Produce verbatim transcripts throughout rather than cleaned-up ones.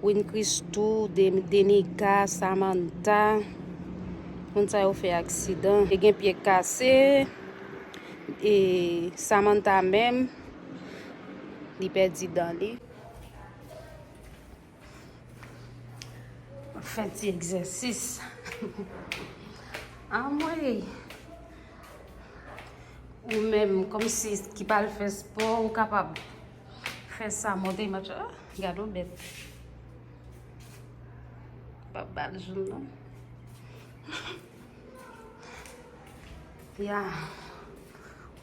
Win Christou, De- Denika, Samantha. Moun sa yo fè aksidan. Te gen pye kase. E Samantha menm, li pèdi dan li. Fè ti egzèsis. Anmwey! Ou menm, kòmsi ki pa al fè spò, ou kapab fè sa, monte match. Ah, gade yon bèt. Pa bal joun non. Ya.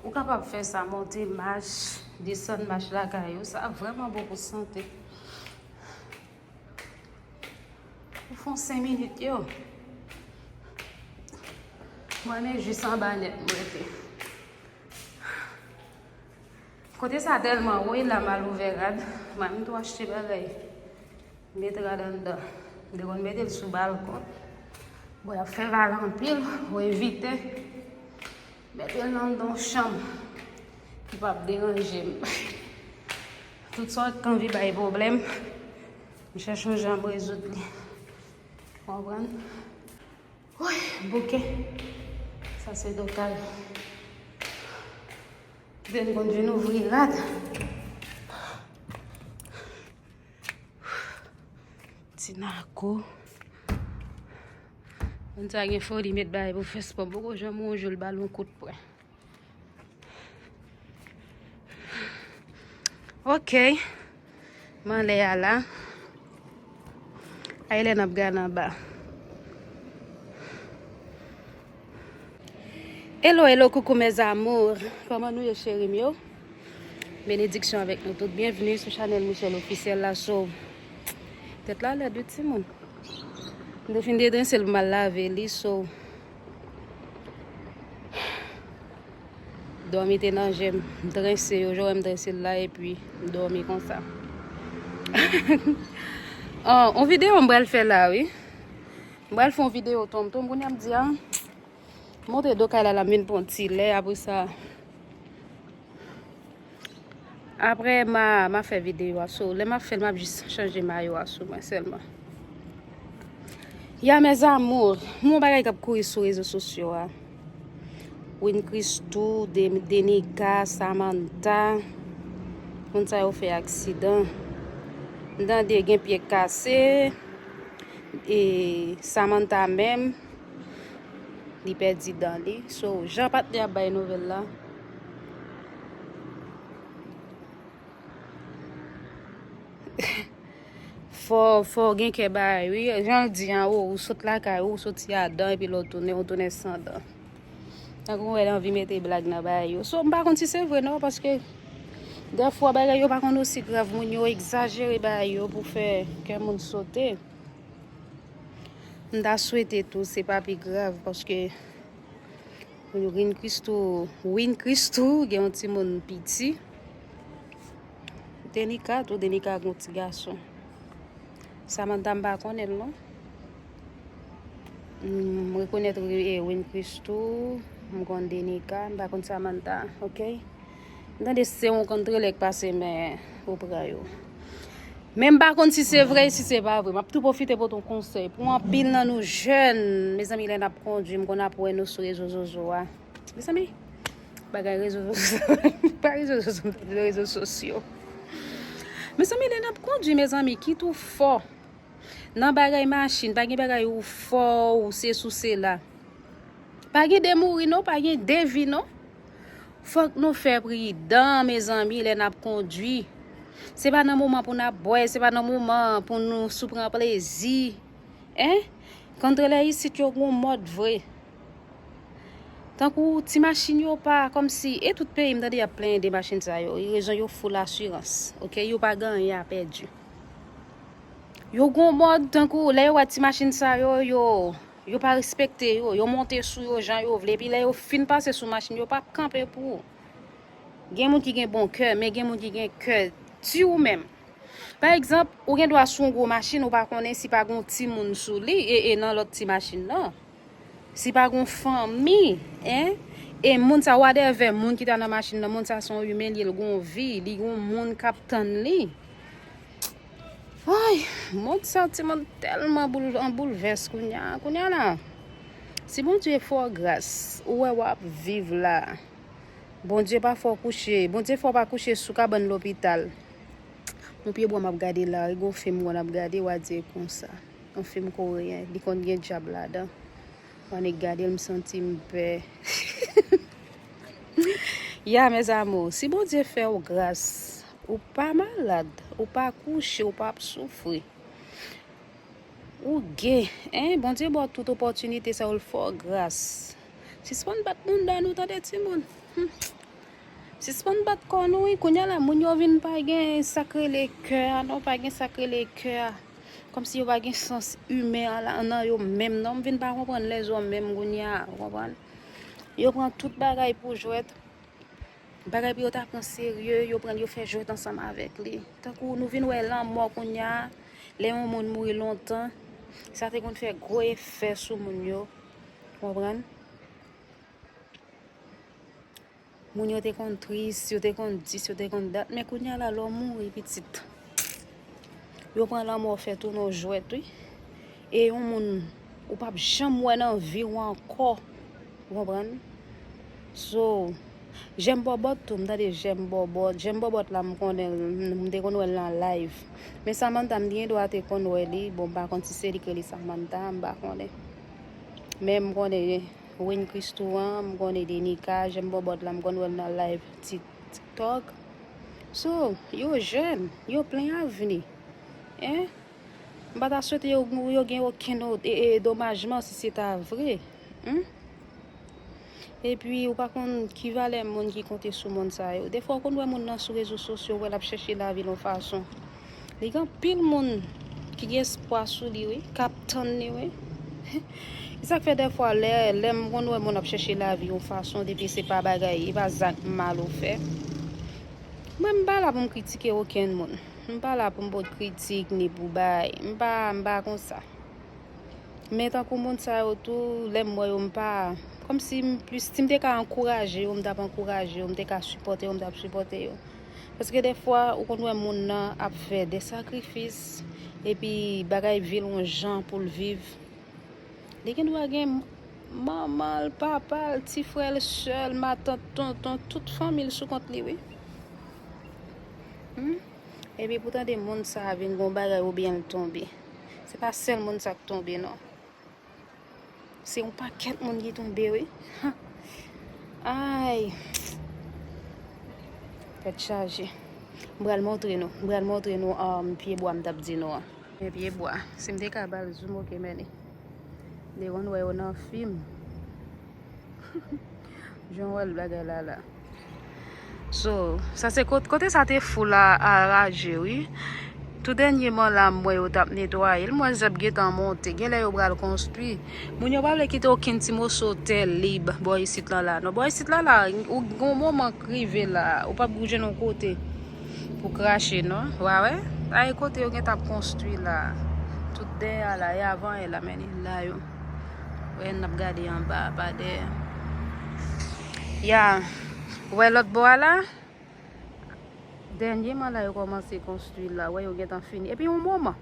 Ou kapab fè sa, monte mach, desann mach lakay ou. Sa vrèman bon pou sante. Ou fè yon senk minit yo. Mwen, men jis anba nèt mwen rete. Kote sa tèlman wo, e la m al ouvè rad. Mwen, m tou achte bagay. Mete rad anndan. M te konn mete l sou balkon. Bon, y ap fè val anpil, ou evite. Mete l nan yon chanm ki p ap deranje m. Tout sa k anvi bay pwoblèm, m chèche yon jan m rezoud li. Konprann? Woy, bouke. Sa se do kay. Kite n konn vin ouvri rad. Ti nako. Moun sa gen foli met bagay pou fè spò. M poko janm wè yon jou l ba l yon kout pwen. Ok. M anlè a la. Ay lè n ap gade anba. Hello, hello, coucou mes amours. Kòman nou ye, cheri m yo? Benediksyon avèk nou tout. Byenvni sou chanèl Michelle Officiel la. So, tèt la lèd wi, timoun. M te fin dedrense l pou m al lave li, so, dòmi te nan je m. M drense yo, jan w wè m drense l la, epi m dòmi konsa. Oh, yon videyo m pral fè la, wi. M pral fè yon videyo tonmtonm, kounye a m di, ah, montre do kay la, la m vin pran ti lè, apre sa, apre, m a, m a fè videyo a, so, lè m ap fè l, m ap jis chanje mayo a sou mwen sèlman. Ya, mes amours, m wè yon bagay k ap kouri sou rezo sosyo a. Win Christou, De- Denika, Samantha. Moun sa yo fè aksidan. M tande gen pye kase. E Samantha menm, li pèdi dan li. So, jan patnè ap bay nouvèl la, fò, fò w gen kè bagay, wi. Jan l di an, ou, ou sot lakay ou, ou soti a dan, epi lè w tounen, ou tounen san dan. Tankou w wè l anvi mete blag nan bagay yo. So, m pa konn si se vre non, paske dèfwa bagay yo pa konn osi grav, moun yo egzajere bagay yo pou fè kè moun sote. M ta swete tou se pa pi grav, paske Win Christou, Win Christou gen yon timoun piti. Denika tou, Denika gen yon ti gason. Samantha, m pa konnen l non. M rekonèt, e, Win Christou, m konn Denika, m pa konn Samantha, ok? M tande se yon kontrelè k pase, men ou pran yo. Men m pa konn si se vre, si se pa vre. M ap tou pwofite pote yon konsèy. Pou anpil nan nou jèn, mezanmi, lè n ap kondwi, m konn ap wè nou sou rezo zozo a. Mezanmi, bagay rezo sosyo. Pa rezo sosyo, rezo sosyo. Mezanmi, lè n ap kondwi, mezanmi, kit ou fò nan bagay machin, pa gen bagay ou fò, ou sesi, ou sela. Pa gen de mouri non, pa gen de vi non. Fòk nou fè pridan, mezanmi, lè n ap kondwi. Se pa nan moman pou n ap bwè, se pa nan moman pou nou sou pran plezi. En? Kontrelè isit yo gon mòd vre. Tankou ti machin yo pa kòmsi, e tout peyi m tande y ap plenyen de machin sa yo. Rezon yo foul asirans. Ok, yo pa gen anyen a pèdi. Yo gon mòd tankou lè yo wè ti machin sa yo, yo, yo pa respekte yo, yo monte sou yo jan yo vle. Epi lè yo fin pase sou machin, yo p ap kanpe pou ou. Gen moun ki gen bon kè, men gen moun ki gen kè di ou menm. Pa egzanp, ou gen dwa sou yon gwo machin, ou pa konnen si pa gen yon timoun sou li, e, e nan lòt ti machin nan. Si pa gen yon fanmi, en? E moun sa, wadèvè, moun ki ta nan machin nan, moun sa se yon imen, li, l gen yon vi, li gen yon moun k ap tann li. Ay, mond sa, timoun, tèlman boul, an boulvès kounye a, kounye a la. Si Bondye fè w gras, ou wè w ap viv la. Bondye pa fè w kouche, Bondye fè w pa kouche sou kabann lopital. Yon pye bwa m ap gade la, wi, gon fim mwen ap gade, w a di konsa. Yon fim koreyen, li konn gen dyab ladan. Annik gade l, m santi m pè. Ya, mes amours, si Bondye fè w gras, ou pa malad, ou pa kouche, ou pa ap soufri. Ou gen, en, Bondye ba w tout opòtinite sa yo, l fè w gras. Sispann bat bounda nou, tande, timoun. Hmm. Sispann bat kò nou, wi. Kounye a la, moun yo vin pa gen sa k rele kè a, non, pa gen sa k rele kè a. Kòmsi yo pa gen sans imen an la, nan yo menm, non. M vin pa konprann lèzòm menm kounye a, ou konprann? Yo pran tout bagay pou jwèt. Bagay pou yo ta pran serye, yo pran l, yo fè jwèt ansanm avèk li. Tankou nou vin wè lanmò kounye a, lè yon moun mouri lontan, sa te konn fè gwo efè sou moun yo. Konprann? Moun yo te konn tris, yo te konn dis, yo te konn dat, men kounye a la, lè w mouri, pitit, yo pran lanmò fè tounen yon jwèt, wi. E yon moun ou p ap janm wè nan vi w ankò. Ou konprann? So, Jèm Bòbòt tou, m tande Jèm Bòbòt. Jèm Bòbòt la, m konnen l, m te konn wè l nan live. Men Samantha, m gen dwa te konn wè li. Bon, m pa konn si se li k rele Samantha, m pa konnen. Men m konnen Wayne Christou an, m konnen Denika, Jèm Bòbòt la, m konn wè l nan live TikTok. So, yo jèn, yo plen avni. En? M pa ta swete yo, yo gen okenn o-, e, e, domajman si se ta vre. Hmm? Epi, ou pa konn ki valè moun ki konte sou moun sa yo. Defwa, ou konn wè moun nan sou rezo sosyo, ou wè l ap chèche lavi l yon fason. Li gen anpil moun ki gen espwa sou li, wi, k ap tann li, wi. E sa k fè defwa, lè, lè m konn wè moun ap chèche lavi yon fason, depi se pa bagay, e pa zak mal ou fè. Mwen, m pa la pou m kritike okenn moun. M pa la pou m pot kritik, ni pou bay. M pa, m pa konsa. Men tankou moun sa yo tou, lè m wè yo, m pa, kòmsi m plis, si m te ka ankouraje yo, m t ap ankouraje yo, m te ka sipòte yo, m t ap sipòte yo. Paske defwa, ou konn wè moun nan ap fè de sakrifis, epi bagay vi l yon jan pou l viv. Li gen dwa gen manman l, papa l, ti frè l, sè l, matant, tonton, tout fanmi l sou kont li, wi. Hmm? Epi pou tande moun sa a vin gon bagay oubyen l tonbe. Se pa sèl moun sa k tonbe, non. Se yon pakèt moun ki tonbe, wi. Ay. Tèt chaje. M pral montre nou. M pral montre nou, um, pye bwa m t ap di nou an. Men pye bwa. Si m te ka ba l zoom, oke, men li. Li konn wè yo nan fim. Jan w wè l bagay la la. So, sa se kot-, kote sa te fou la a raje, wi. Tou dènyèman la, m wè yo t ap netwaye l. M wè zèb gentan monte. Genlè yo pral konstwi. Moun yo pa vle kite okenn ti moso tè lib bò isit lan la. Non, bò isit lan la, ou gon moman k rive la, ou p ap jwenn yon kote pou krache, non. W a wè? Ay, kote yo gentan ap konstwi la. Tout dèyè a la, e avan e la, men li la yo. Wè, n ap gade anba, pa dèyè. Ya, wè lòt bò a la? Dènyèman la, yo kòmanse konstwi la. Wè, yo gentan fini. Epi yon moman.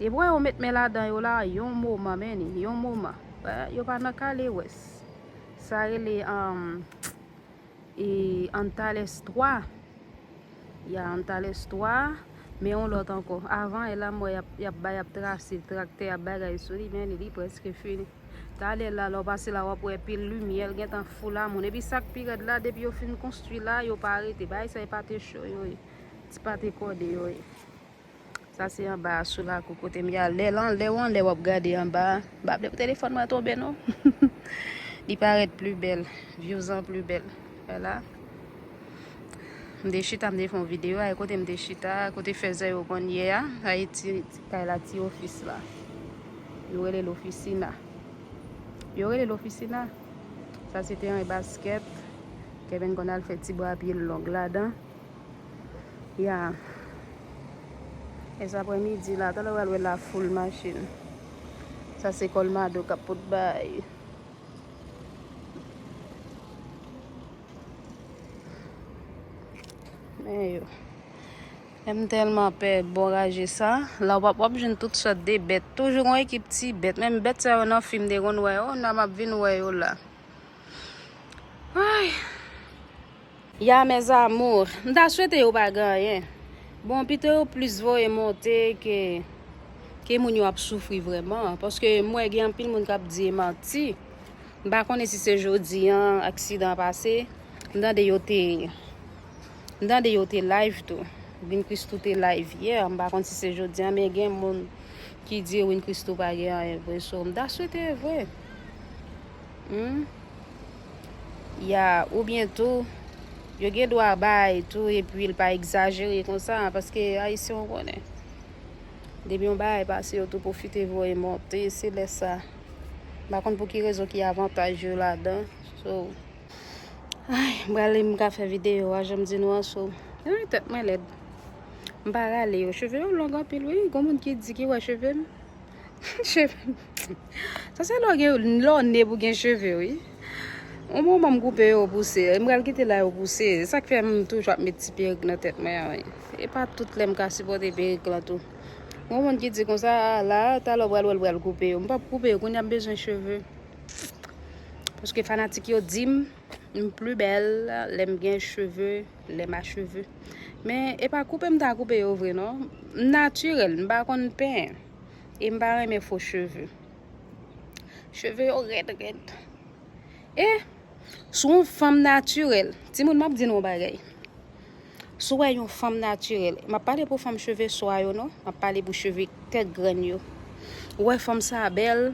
Depi wè yo met men ladan yo la, yon moman, men ni, yon moman. Wè, yo pa nan kale wès. Sa rele, um, e Antalès twa. Ya, Antalès twa, men yon lòt ankò. Avan e la, m wè y ap, y ap bay, y ap trase traktè, y ap bagay sou li, men li, li prèske fini. Talè la, lè w pase la, w ap wè pil limyè, l gentan fou la moun. Epi sa k pi rèd la, depi yo fin konstwi la, yo pa rete. Bagay sa, e pate cho yo ye. Ti pate kòde yo ye. Sa se anba a sou lakou kote m ye a. Lè l anlè, w anlè, w ap gade anba a. M pa vle pou telefòn mwen tonbe, non. Li parèt pli bèl. Vyouz an pli bèl. Vwala. M te chita, m te fè yon videyo a, kote m te chita, kote fèzè yo konn ye a, sa e ti, ti kay la, ti ofis la. Yo rele l ofisina. Yo rele l ofisina. Sa se teren baskèt. Kevin konn al fè ti bwa pye long ladan. Ya. E sa aprèmidi la, talè w al wè la foul machin. Sa se Colmado k ap pot bay. Men yo. M tèlman pè bon raje sa. La w ap, w ap jwenn tout sòt de bèt. Toujou gon ekip ti bèt. Menm bèt sa yo nan fim te konn wè yo, la m ap vin wè yo la. Ay. Ya mes amours, m ta swete yo pa gen anyen. Bon, pito yo plis voye monte ke, ke moun yo ap soufri vrèman. Paske m wè gen anpil moun k ap di e manti. M pa konnen si se jodi an aksidan an pase. M tande yo te, m tande yo te live tou. Win Christoo te live yè. M pa konn si se jodi an, men gen moun ki di Win Christoo pa gen anyen vre. So, m ta swete e vre. Hmm? Ya, oubyen tou, yo gen dwa bay tou, epi l pa egzajere konsa, paske Ayisyen w konnen. Depi yon bagay pase, yo tou pwofite voye monte, se lè sa. M pa konn pou ki rezon ki avantaj yo ladan. So, ay, m prale m ka fè videyo a, jan m di nou an, so. Ay, tèt mwen lèd. M pa rale yo. Cheve yo long anpil, wi. Gon moun ki di ki wè cheve m. Cheve m. Sa se lè w gen, lè w ne pou gen cheve, wi. Yon moman m koupe yo pouse. M pral kite la yo pouse. Se sa k fè m toujou ap met ti perik nan tèt mwen an, wi. E pa tout lè m ka sipòte perik lan tou. Gon moun ki di konsa, "A, la, talè w pral wè l pral koupe yo." M p ap koupe yo, kounye a m bezwen cheve. Paske fanatik yo di m, m pli bèl lè m gen cheve, lè m a cheve. Men, e pa koupe m ta koupe yo vre, non. M natirèl, m pa konn penyen. E m pa renmen fo cheve. Cheve yo rèd, rèd. E, si w yon fanm natirèl, timoun, m ap di nou yon bagay. Si w wè yon fanm natirèl, m ap pale pou fanm cheve swa yo, non. M ap pale pou cheve tèt grenn yo. Ou wè fanm sa bèl,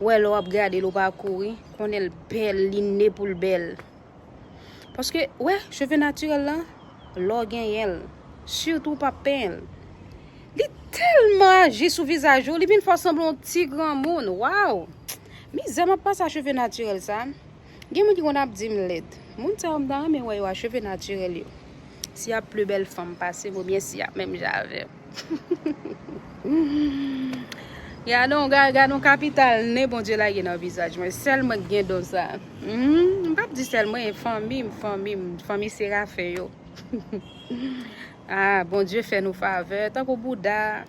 ou wè lè w ap gade l, ou pa kouri, konnen l bèl, li ne pou l bèl. Paske, wè, cheve natirèl lan, lè w genyen l, sitou w pa penyen l, li tèlman aji sou vizaj ou, li vin fè w sanble yon ti granmoun. Waw! Mizè m ap pase a cheve natirèl sa. Gen moun ki konn ap di m lèd. Moun sa yo m ta renmen wè yo a cheve natirèl yo. Si y ap pli bèl fanm pase m, oubyen si y ap menm jan avè m. Gade yon, ga-, gade yon kapital nen Bondye lage nan vizaj mwen. Sèl mwen k gen don sa. Hmm, m p ap di sèl mwen, e fanmi m, fanmi m, fanmi Serafen yo. Ah, Bondye fè nou favè, tankou bouda.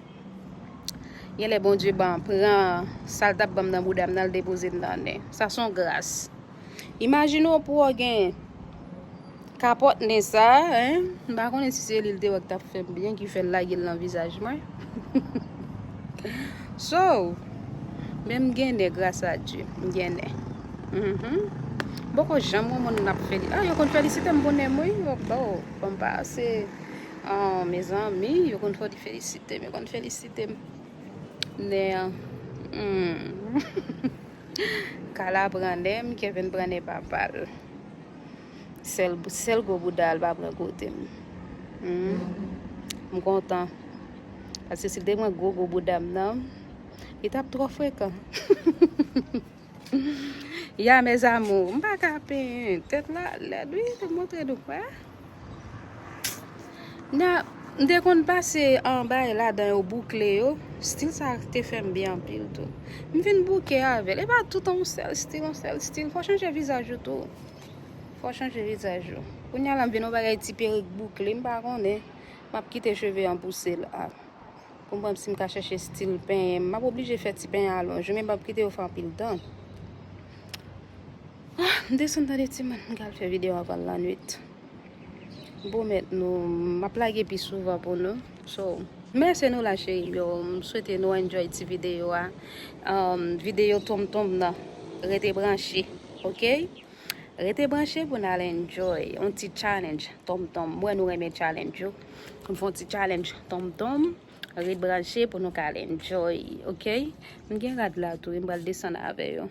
Gen lè Bondye ban, pran sa l t ap ban m nan bouda m nan, l depoze m nan nen. Sa se yon gras. Imajine w pou w gen kapòt nen sa, en. M pa konnen si se li l te wè k t ap fè m byen ki fè l lage l nan vizaj mwen. So, men m gen nen, gras a Dye, m gen nen. Mhm. M poko janm wè moun ap feli-, ah, yo konn felisite m pou nen m, wi. Oh, oh, ban m pase. Oh, mezanmi, yo konn fè, felisite m, yo konn felisite m. Nen an. Hmm. Kala pran nen m, Kevin pran nen papa l. Sèl, sèl gwo bouda l pa pran kote m. Hmm. M kontan. Paske si l te pran gwo, gwo bouda m nan, li t ap twò frekan. Ya, mes amours, m pa ka penyen. Tèt la lèd, wi, te montre nou, wè. Nan, m te konn pase anba e ladan yo boukle yo. Stil sa te fè m byen anpil tou. M vin bouke avè l. E pa tout yon sèl stil, yon sèl stil. Fò chanje vizaj ou tou. Fò chanje vizaj ou. Kounye a la m vin yon bagay ti perik boukle, m pa konnen. M ap kite cheve an pouse la. Pou m wè si m ka chèche stil penyen. M ap oblije fè ti penyen alonj, men m ap kite yo fè anpil tan. Ah, m desann tande timoun, m ka al fè videyo avan l lannwit. M pwomèt nou, m ap lage pi souvan pou nou. So, mèsi nou la cheri m yo. M swete nou enjoy ti videyo a. Um, videyo tonm tonm nan. Rete branche, oke? Rete branche pou n al enjoy. Yon ti challenge tonm tonm. M wè nou renmen challenge yo. M fè yon ti challenge tonm tonm. Ret branche pou nou ka al enjoy, oke? M gen rad la tou, m pral desann avè yo.